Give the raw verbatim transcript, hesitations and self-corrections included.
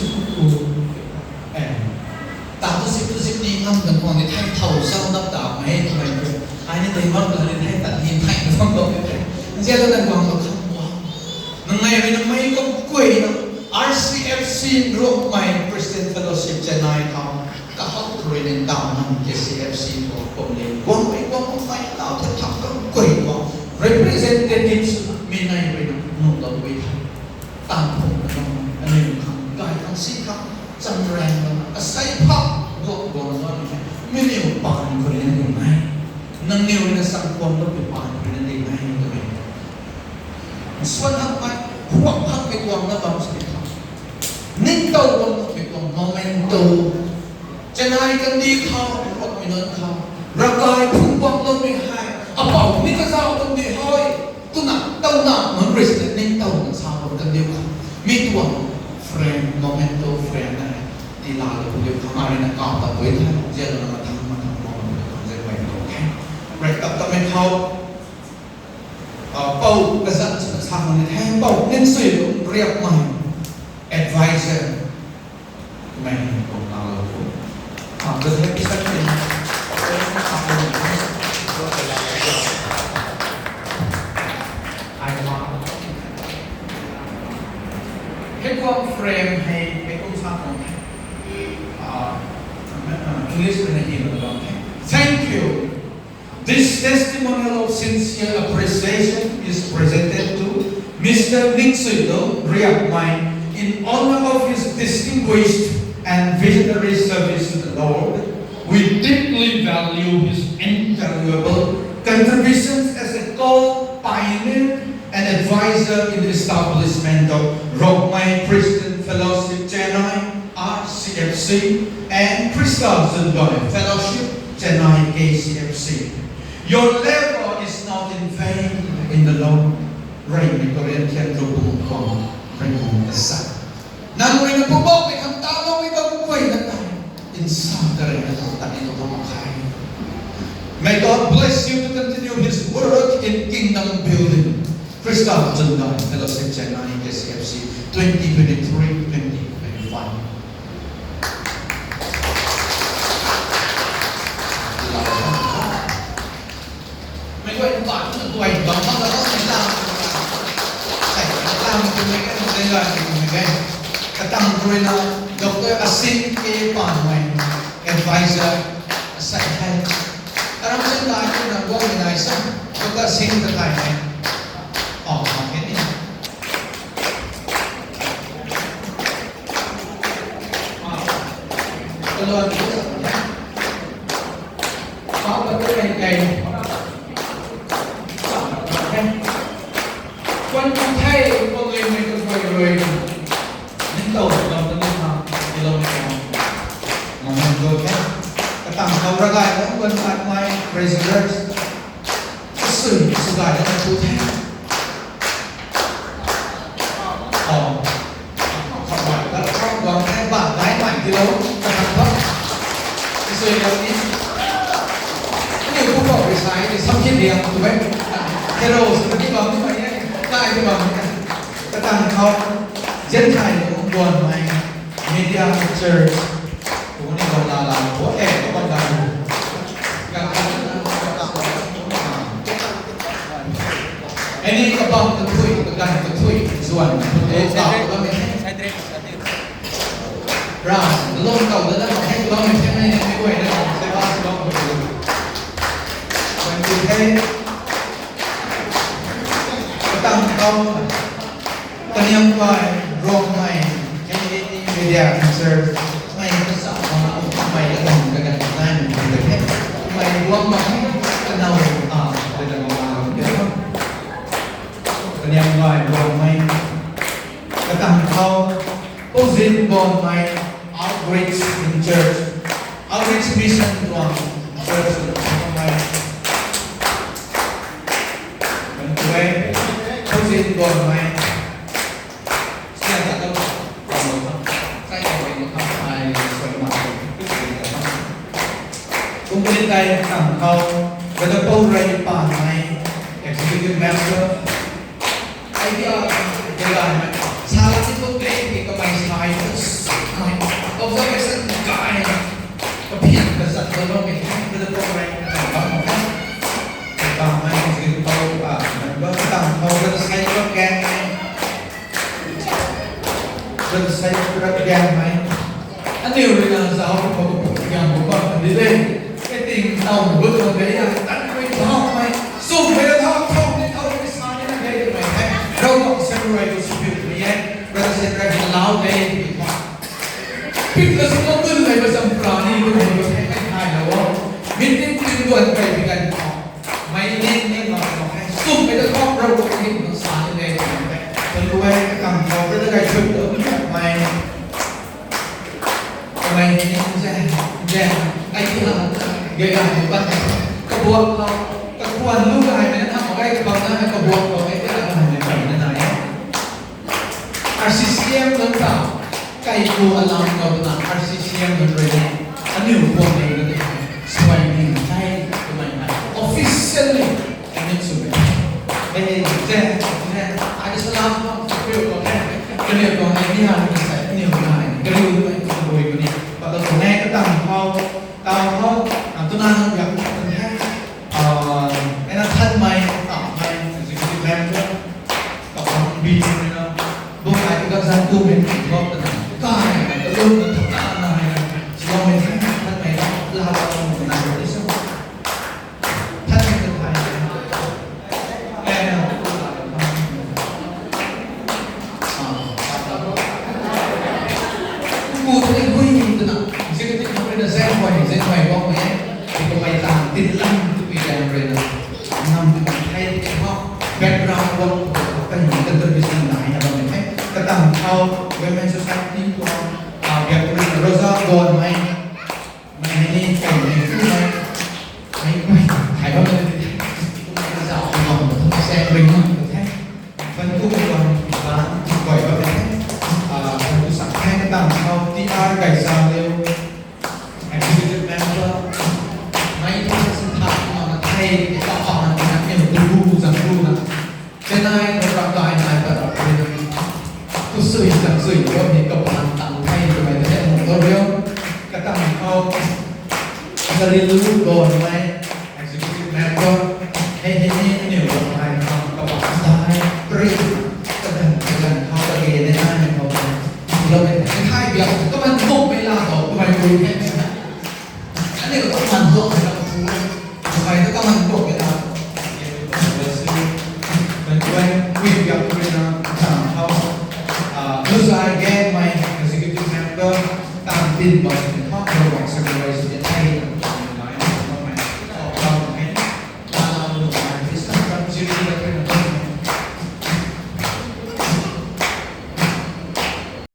Ku, eh, ta tu sip tu sip ni ngam kan kuang ni thei thau zau nap ta mei twmei tu. Ai ni tei mak la ni thei tat ni thei na thang lo ni thei. Nzian lo kan kuang lo kham kuang. Nang ngai rui na mei kum kuay na R C F C Rongmei Christian Fellowship Chennai khou. Kahak rui nin tau nang K C F C khou kum ni. Kuang mei kuang kum mei tau the thak kum kuay kuang. Representatives mi nai rui na nung lo kuay thei. Tan phung na nung, anei khang, gay khang, si khang, cham rang na, asei phak, duak duak na ni, mi niw pan khou ni na ding nai. Nang niw na sang kuan lo pi pan khou ni na ding nai, ni twmei. Swan hak mei, huak hak mei kuang na bam si khang. Ning tau bam na mei kuang, momento. Chennai kandih khou, ruak mi nunc khou. Ravkai phung bam lo mi hei, apou mi kazau lo mi hoi. Tuna, tau na, man respect ning tau na sa bam kandih khou. Mi tuang, friend, momento, friend na hei. Ti la lo kandih khou, mari na kap ta pui thei, zia lo na mathang, mathang, mathang, mathang, zia mei lo hei. Break up ta mei khou. Ah, pou kazat sa sa mani the, pou nin sui lu riak mai advisor mai kong na lo ko. Ah, the happy second. Ai ma. Hei kuang frame hei, hei kuang sa kuang hei. Ah, English na hi lo kuang hei. Thank you. This testimonial of sincere appreciation is presented to Mister Ningsuilo Riakmai in honor of his distinguished and visionary service to the Lord. We deeply value his invaluable contributions as a cult pioneer and advisor in the establishment of Rongmei Christian Fellowship Chennai, R C F C, and Christa Zundoi Fellowship Chennai, K C F C. Your labor is not in vain in the Lord. Rei ni Corinthian lu pung khou, rei pung ta sa. Nang rui na pupok ni khang ta lo mi bam kuay na tei. Insa ta rei na tei ta ni lo bam khai. May God bless you to continue His work in kingdom building. Christa Zundoi Fellowship Chennai, K C F C, twenty twenty-three, twenty twenty-five. Mei guay bam, mei guay bam, bam, bam, mei lam. Sei, lam tu mei kan, mei lam tu mei kan. Katang rui na, Doctor Asin K Panmei, advisor, sei hei. Aram sen lai tu na guang ni nai sa, Doctor Asin ka kai mei. Oh, okay ni. Katang khou ravgay nunc guan pat mei treasurers. Swn sw gay na tu the. Khou mei, khou guang the, bam daimei ti lou, katang khou. Sw gay ni. Aniu pu khou rui sa e, ni sam khin liang tu e. Hero sw ni bam ni mei e, kai ni bam ni. Katang khou, Gentile nunc guan mei, media church, Kuni kau na la, kau e, kau ban la. Ani kabam kathui, kaganv kathui, zuan kathui, kau bam e. Ra, lon kau da na, kau bam e, kau bam e, kau bam e. Twenty-eight. Katang kau. Kaniam kai, Rongmei, K K T Media Concert, mei kasa ma, mei katang kaganv nai mei kata the, mei guang ma, kanau a, kata ma, kaniam kai, Rongmei, katang khou, Pozin Bonmei, Outreach in Church, Outreach Mission tuang church tuang mei. Kan tu e, Pozin Bonmei. Sian ta tau, tau lo tau. Sai tau lo tau, ai, suai ma. Company tai tang khou, Brother Paul Ray Panmei, Executive Member. Idea, idea, sa la ni tu te, ki kamei sai, Organization kai, kaphian kazat kalou mei the, brother Paul Rai, bam the. Bam mei, executive Paul, ah, member, tam khou, brother Sai Paul Gang mei. Brother Sai Paul Gang mei. Aniu rui na zauc khou, yang khou bam di le. Kei ting tau gut khou de ya, tan rui thau mei. Sum mei la thau, thau ni thau ni sa ni na de mei the. Rau bam se rui ko spirit mei e. Brother Sai Paul Gang lau de. Pik la sung la tun hei ba zam pra ni tun hei ba hei hei hei la o. Meeting tin duan kai bi gan khou. Mei nin ni ma ma hei sum hei ta khou rau ko ni ma sa ni le. Tun duan kai kam khou brother Gaychun ta mi mei. Mei ni ni ze, ze. Ai tu la, ge ga ni ba. Kabuak khou, kakuan lu ga hei mei na tham mak ge, kabam na hei kabuak khou hei ge ga hei mei na na e. R C C M nunc ta, kaikhu alam khou twna R C C M nunc rui ni, aniu puan nei na tei, suai ni thei, twmei hei, officially, aniu sw e. Hei, ze, ze, ai sa la, sa la, sa la, kaniw khou hei, ni ha, ni sa, aniu na hei, kariu twmei, sa bui kuni, pa ta sa ne, katam khou, tam khou, a, twna nang yak, tan hei, a, ena than mei, tam mei, executive member, Kapang bi na, bu ai tu kan zan tu min ki bok ta na, kai na, ta lum na, thak na, na hai na, si lou min thak na, thak na, la la lou na, na, na, sa. Thak na, thak na, na. Kai na, ah, ku tu ni hui ni tu na, si ka ti na, na, zan hui, zan hui bok ni, ti ko mai tang, tin lam, tu pi jan rui na. Nam hei, background work, kan contribution nai na bam the. Katam khou Women Society khou, ah, biak tu Rosa Gon mei, mei ni kan ni tu mei, mei mei, hai bam the. Zau bam the, se ring bam the. Ban tu bam, ban tu koi bam the. Ah, ban tu sak the katam khou T R Kaisa Liu. Executive member, mei ta si tha na na thei, ka pa na na ni bu bu zang bu na. Tenai na ra kai nai ta ra bu na. Tu sui zang sui bu ni ka pa na tang thei, tu mei ta mu to rio. Katam khou, Karilu Gon mei, executive member, hei hei ni ni wa thai khang ka pa na thei, pri, kadan kadan khou ka ge ni nai ni khou. Lo mei, thai biak, kaman bok mei la tho, kamei rui the. Ani ka kaman bok mei la tho. Kamei ta kaman bok mei la tho. Mei kuan, win biak rui na, tam khou. Ah, Luzai Gang mei, executive member, tam tin bam,